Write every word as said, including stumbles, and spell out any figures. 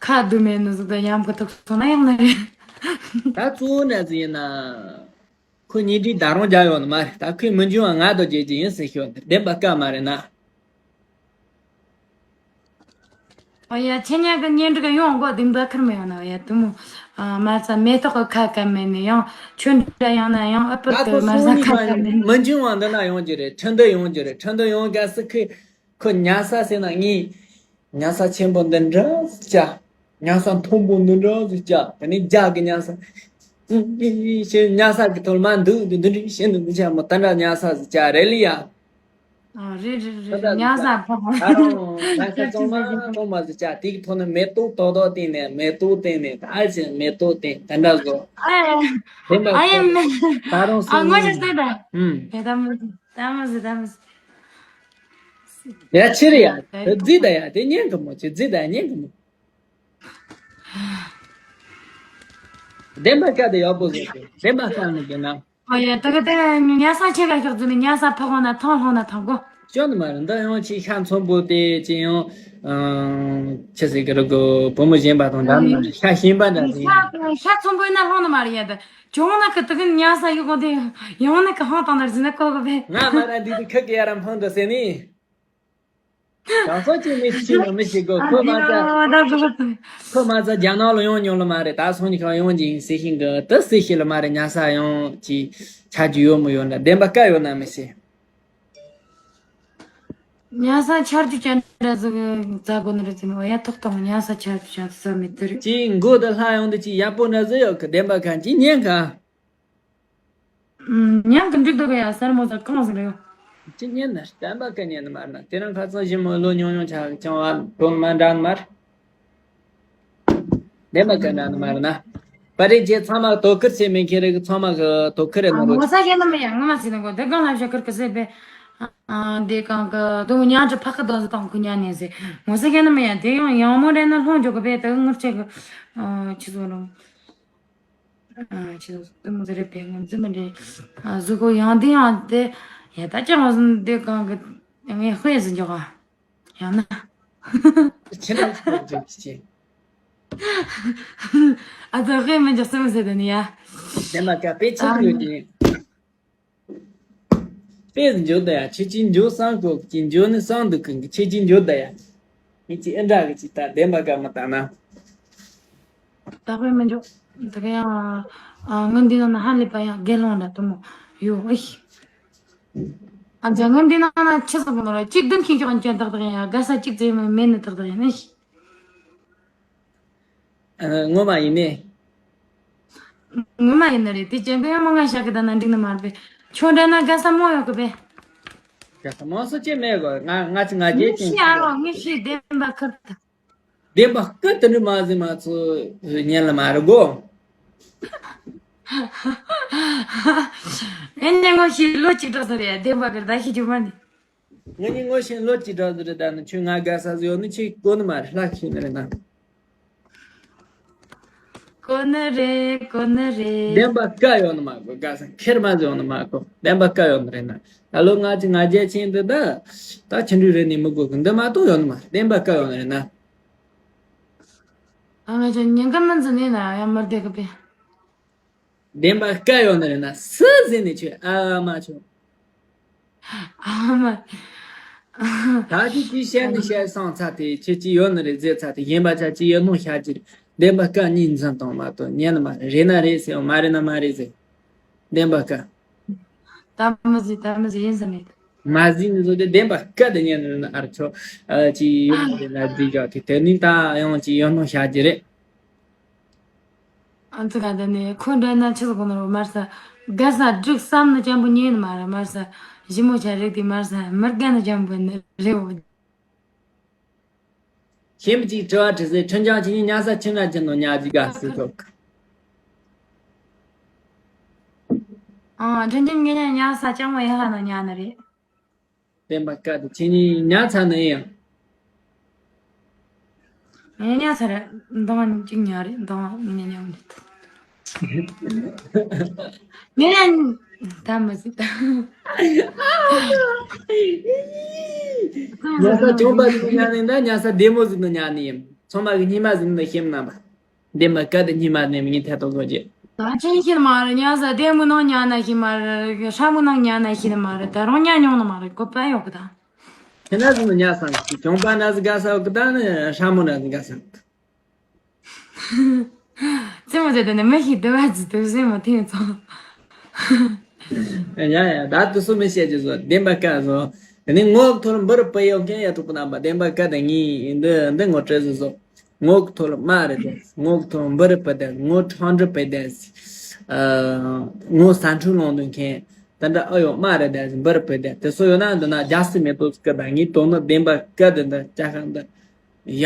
ཁ་བསྡུ་མེད་ནི་ཟིག་དང་ཡམ་གི་ཐུག་སོང་ན་ཡང་ན་རེད། ད་གཙོ་བོ་ན་ཟིག་ཡིན་ན། ཁོ་གཉིས་འདྲིས་ད་རུང་རྒྱག་ཡོད་ནི་མ་རེད། ད་ཁོས་མི་འཇུ་བ་ང་དང་བརྗེ་རྒྱུ་ཡིན་ཟེར་ཤོད་ནི་བདེན་པ་སྐད་མ་རེད་ན། ཨོ་ཡ་ཁྱེད་ཉག་གི་གཉེན་སྒྲིག་ཡོང་དགོས་དེ་འབའ་ཁུར་མི་ཡོང་ན་ཡ་དུ་མོ། ཨ་མ་ཚ་མེ་ཏོག་གི་ཁ་ཀ་མེད་ནི་ཡང་ཁྱོད་འདྲ་ཡང་ན་ཡང་ཨ་ད་པར་ཁོ་གི་མ་སོང་ཟ་ནི་ཁ་མ་ཀ་མེད་ནི། མི་འཇུ་བ་འདི་ན་ཡོང་རྒྱུ་རེད། ཁྲི་འདི་ཡོང་རྒྱུ་རེད། ཁྲི་འདི་ཡོང་དགའ་སི་ཁོས། ཁོ་ཉ་ས་ཟེར་ན་ངས། ཉ་ས་ཆེན་པོ་འདི་འདྲ་ཟིག་བྱ། ཉ་ས་མཐོན་པོ་འདི་འདྲ་ཟིག་བྱ། དེ་ནས་རྒྱ་གི་ཉ་ས། ཞེས་ཉ་ས་གི་ཐོག་མ་འདུག་འདི་འདི་འདྲ་བྱས་འདུག་འདི་བྱ་མོ་ད་འདྲ་ཉ་ས་ཟིག་བྱ་རེད་ལི་ཡ། ཨ་རེད་རེད་རེད་རེད། ཉ་ས་ཕོག་ད་རུང་ཉ་ས་ཙོང་མ་ཙོང་མ་ཟིག་བྱ། དེ་གི་ཐོག་ནས་མེ་ཏོག་ཏོག་ཏོག་བཏིང་ནས་མེ་ཏོག་བཏིང་ནས་ད་ཨ་ཅེ་མེ་ཏོག་བཏིང་ད་འདྲ་བཟོ། ཨ་དེ་འདྲ་ཨ་ཡ་བཟོ། མེ་ད་རུང་ཨ་སོང་ངོ་ཉ་ཤ་ས་ད། ཧུམ། ད་མ་ཟིག་ད་མ་ཟིག་ད་མ་ཟིག་ཡ་ཕྱིར་ཡ། ད་རྫི་ད་ཡ་དེ་ཉན་གི་མོ་ཅི་རྫི་ད་ཉན་གི་མོ། བདེན་པ་བཀའ་དེ་ཡག་པོ་ཟེར་གི་བདེན་པ་བཀའ་ནི་གི་ན། ཨོ་ཡ་ད་ག་དེ་ཉ་ས་ཆེ་ག་ཤོག་ཟིན་ནི་ཉ་ས་ཕ་གོང་ན་ཐང་ལྷོང་ན་ཐང་གོ། ཤོག་ནི་མ་རེད། འདི་ཡང་ཆེ་ཤ་ཚོན་པོ་དེ་ཅི་ཡང་ཆི་ཟེར་གི་རུ་གི་བུ་མོ་གཞན་པ་དང་འདྲ་ནི་མ་རེད། ཤ་གཞན་པ་འདྲ་ཟིན། ཤ་ཚོན་པོ་ཡིན་ན་ལྷོང་ནི་མ་རེད་ཡ་ད། ཅུང་ན་ཁི་དུ་གི་ཉ་ས་ཡོད་གོ་དེ་ཡང་ན་ཁི་ཧང་དང་ན་རྫི་ན་གོ་གི་བེ། ང་མ་ར་འདི་དུ་ཁི་གི་ཡ་ར་འཕང་དུ་ཟེར་ནི། གང་ཟག་ཅིག་མི་ཤི་ཡང་མི་ཤི་གོ། ཁོ་མ་ཚ། ཁོ་མ་ཚ་རྒྱ་ནག་ལ་ཡོང་མྱོང་ལ་མ་རེད། ད་སོང་ཉི་ཁ་ཡོང་ཅིང་ཟེར་ཤིང་གི་དུ་ཟེར་ཤི་ལ་མ་རེད། ཉ་ས་ཡོང་ཅི་ཆ་རྒྱུ་ཡོད་མི་ཡོད་འདྲ་བདེན་པ་བཀའ་ཡོད་ན་མི་ཤེས། ཉ་ས་ཆར་རྒྱུ་ཅན་འདྲ་ཟིག་རྩ་དགོ་ནི་རེད་ཟེར་ནོ་ཡ་ཐོག་དང་ཉ་ས་ཆར་རྒྱུ་ཅན་ཟེར་མི་དེ་རེད། ཅིག་མགོ་དུ་ལྷ་ཡོང་དུ་ཅིག་ཡག་པོ་འདྲ་ཟིག་ཡོད་གི་བདེན་པ་གང་ཅིག་ཉན་ག། ཉན་གི་འགྲིག་འདུག་ཡ་སར་མོ་ཟ་གང་ཟིག་རེད། ཅི་ཉན་ན་བསྟན་པ་ཀ་ཉན་ནི་མར་ན་དེ་རང་ཁ་ཚང་ཞིམ་མོ་ལོ་ཉུང་ཉུང་ཆ་ཆང་བ་དོན་མ་འདྲ་མར། བདེན་པ་ཀ་འདྲ་ནི་མར་ན། པ་རེ་རྗེ་ཚང་མ་དོ་ཁུར་ཚེ་མེད་ཁྱེད་རེ་གི་ཚང་མ་གི་དོ་ཁུར་རེ་ནོ་རོ། ངོ་ས་ཡན་ནི་མི་ཡ་ངོ་མ་ཟིན་ནི་གོ་དེ་གང་ལ་བཞག་ཁུར་གི་ཟེར་པས། དེ་གང་གི་དུ་ཉང་ཅི་ཕ་ཁ་དོ་ཟི་དང་ཁུ་ཉན་ནི་ཟེར། ངོ་ས་ཡན་ནི་མི་ཡ་དེ་ཡང་ཡང་མོ་རེ་ན་ལྷོང་འཇོག་གི་པས་དུ་ངུར་ཆེ་གི། ཆི་ཟོ་རུང་། ཨ་ཅི་ལྟད་མོ་ཟེར་རེད་པས་ངོ་ཚ་མི་འདྲ། ཨ་གཟུགས་པོ་ཡང་དེ་ཡང་དེ་ཡ་ད་ཅང་ངོ་ཚ་འདི་གང་གི་ངས་དཔེ་ཟིན་འཇོག་ཨ་ཡང་ན། ཁྱེད་རང་ཚོ་ཅི་ཅི། ཨ་ད་དཔེ་མི་འཇོག་སེམས་ཟེར་དེ་ནི་ཡ། དེ་མ་ཀ་དཔེ་ཆེན་པོ་ཡོད་ཀྱི། དཔེ་འཇོག་ད་ཡ་ཁྱེད་ཀྱིས་འཇོག་སང་གོ་ཀྱི་འཇོག་ནི་སང་འདུག་གི་ཁྱེད་ཀྱིས་འཇོག་ད་ཡ། ངས་ཀྱི་ཨེ་འདྲ་གི་ཅི་ད་བདེན་པ་ག་མི་ལྟ་ན། ད་དཔེ་མི་འཇོག་ད་ག་ཡང་ངའི་འདི་ནང་ན་ཧ་ལས་པ་ཡང་དགེ་སློང་འདྲ་དུ་མོ་ཡོ་ཨི། ཨ་ཛ་ངའི་འདི་ནང་ན་ཆི་ཟིག་མོ་ར་གཅིག་བདུན་ཁྱི་ཁྱོག་ཅན་ཏག་ཏག་ཡིན་ཡ་དགའ་ས་གཅིག་ཙེ་མེད་ནི་ཏག་ཏག་ཡིན་ཨི། ངོ་མ་ཡིན་ནི། ངོ་མ་ཡིན་ནི་རེད་དེ་ཅན་པའི་ཡང་མ་ང་ཤ་གི་ད་ན་འགྲིག་ནི་མ་རེད་པས་ཁྱོད་འདྲ་ན་དགའ་ས་མོ་ཡོད་གི་པས། དགའ་ས་མང་སུ་ཅི་མེད་གོ་ང་ང་ཅི་ང་རྒྱལ་ཅན་ངས་ཤི་ཨ་རོ་ངས་ཤི་བདེན་པ་ཁུར་ད། བདེན་པ་སྐུ་དུ་ནི་མ་ཟིན་མ་ཚོ་ཉན་ལ་མ་རེད་གོ། ཨེ་ནས་ངོ་ཤི་ལོ་གཅིག་འགྲོ་ས་རེད་བདེན་པ་ཁུར་ད་ཤི་རྒྱུ་མ་ནི། ང་གཉིས་ངོ་ཤེས་ལོ་གཅིག་འགྲོ་ཟེར་ད་ནི་ཁྱོད་ང་དགའ་ས་ཟེར་ཡོད་ནི་ཁྱེད་གོ་ནི་མ་རེད་ལྷག་ཤེས་ནི་རེད་ན། གོ་ནི་རེད་གོ་ནི་རེད། བདེན་པ་བཀའ་ཡོད་ནི་མ་གོ་དགའ་ས་ཁེར་མ་ཟེར་ཡོད་ནི་མ་གོ་བདེན་པ་བཀའ་ཡོད་ནི་རེད་ན། ད་ལོ་ང་ཅི་ང་རྒྱལ་ཆེན་འདི་ད་ད་ཆི་འདྲ་རེད་ནི་མི་གོ་གི་འདི་མ་གཏོགས་ཡོད་ནི་མ་རེད་བདེན་པ་བཀའ་ཡོད་ནི་རེད་ན། ཨ་ང་ཅག་ཉིན་ག་མི་འཛིན་ནས་ན་ཡང་མི་བདེ་གི་པས། བདེན་པ་བཀའ་ཡོད་ནི་རེད་ན་སུ་ཟེར་ནས་ཁྱོད་ཨ་མ་ཁྱོད། ཨ་མ། ད་ཅི་ཅི་བཤད་ནི་བཤད་སོང་ཚ་དེ་ཁྱེད་ཅི་ཡོད་ནི་རེད་ཟེར་ཚ་དེ་གཞན་པ་ཆ་ཅི་ཡོད་ནོ་ཤ་ཅི་རེད། བདེན་པ་བཀའ་གཉིས་འཛིན་དང་མ་གཏོགས་ཉན་ནི་མ་རེད་རེད་ན་རེད་ཟེར་ཡང་མ་རེད་ན་མ་རེད་ཟེར། བདེན་པ་བཀའ། ད་མི་ཟེར་ད་མི་ཟེར་ཡིན་ཟེར་མེད། མ་ཟིན་ནི་བཟོ་དེ་བདེན་པ་བཀའ་དེ་ཉན་ནི་རེད་ན་ཨར་ཆོ། ཅི་ཡོད་ནི་རེད་ན་ཟིན་ཡོད་དེ་དེ་ནི་ད་ཡང་ཅི་ཡོད་ནོ་ཤ་ཅི་རེད། ཨ་ཙི་ག་དེ་ནས་ཁོ་འདྲ་ན་ཆི་ཟིག་གོ་ནོ་རོ་མར་ས། དགའ་ས་འགྲིག་བསམ་ནི་ཅན་པོ་ཉན་ནི་མ་ར་མར་ས། ཞི་མོ་ཆ་རིག་དེ་མར་ས་མི་དགའ་ནི་ཅན་པོ་ནི་རེ་བོ། ཁྱིམ་གཅིག་དྲི་བ་དྲི་ཟེར་ཁྲིན་ཅང་ཁྱེད་གཉིས་ཉལ་ས་ཁྱིམ་ན་ཅི་ནོ་ཉལ་གི་དགའ་སི་ཐོག་ཨ་ཁྲིན་ཅང་ངེད་གཉིས་ཉལ་ས་ཅང་མ་ཡ་ཧ་ན་ཉལ་ནི་རེད། བདེན་པ་བཀའ་དེ་ཁྱེད་གཉིས་ཉལ་ཚར་ནས་ཡིན། ངས་ཉལ་ཚར་རེད། འདང་གཅིག་ཉལ་རེད། འདང་ངས་ཉལ་མི་ཐུབ། ངས་ད་མི་སྲིད་ད། ཉལ་ས་གྱོང་པ་ཟིག་ཉལ་ནས་ད་ཉལ་ས་བདེ་མོ་ཟིག་ཏུ་ཉལ་ནས་ཡིན། ཚང་མ་གི་སྙིང་མ་ཟིན་ནས་ཤེས་མ་ན་པ། བདེན་པ་བཀའ་དང་སྙིང་མ་ནས་མི་ཐད་དོ་གོ་རྒྱུ། ད་ཅིང་ཤེས་མ་རེད། ཉ་ཟ་དེ་མུ་ནང་ཉ་ན་ཤེས་མ་རེད། ཧྲ་མུ་ནང་ཉ་ན་ཤེས་མ་རེད། ད་རང་ཉ་མྱོང་ནི་མ་རེད། གོ་པ་ཡོད་གི་ད། ཁྱེད་ན་ཟིན་ནས་ཉ་སང་གི་གྱོང་པ་ན་ཟི་ག་ས་གི་ད་ནི་ཧྲ་མུ་ན་ཟི་ག་ས་གི། ཙི་མོ་ཟེར་དེ་ནི་མི་ཤིག་དུ་བ་ཙི་དུ་ཟེར་མ་ཐེངས་ཙང་། ཡ་ཡ་ད་དུ་སུ་མི་བཤད་ཀྱི་བཟོ་བདེན་པ་བཀའ་བཟོ། དེ་ནི་ངོ་ཐོར་འབུར་པི་ཡོ་ཀན་ཡ་ཐུག་པ་ན་པ་བདེན་པ་བཀའ་དང་ངའི་འདི་འདི་ངོ་སྤྲད་བཟོ་བཟོ། ངོ་ཐོར་མ་རེད་དེ་ངོ་ཐོར་འབུར་པི་དེ་ངོ་ཁྲང་འབྲི་པི་དེ། ངོ་ས་འཁྲུ་ལོང་དུ་མཁན་ད་འདྲ་ཨ་ཡོ་མ་རེད་དེ་འབུར་པི་དེ་དེ་སུ་ཡོད་ན་འདི་ན་རྒྱ་སི་མེ་ཏོག་སྐུ་དང་ངའི་དོན་ནི་བདེན་པ་བཀའ་དེ་འདི་ཅ་ཁ་འདི།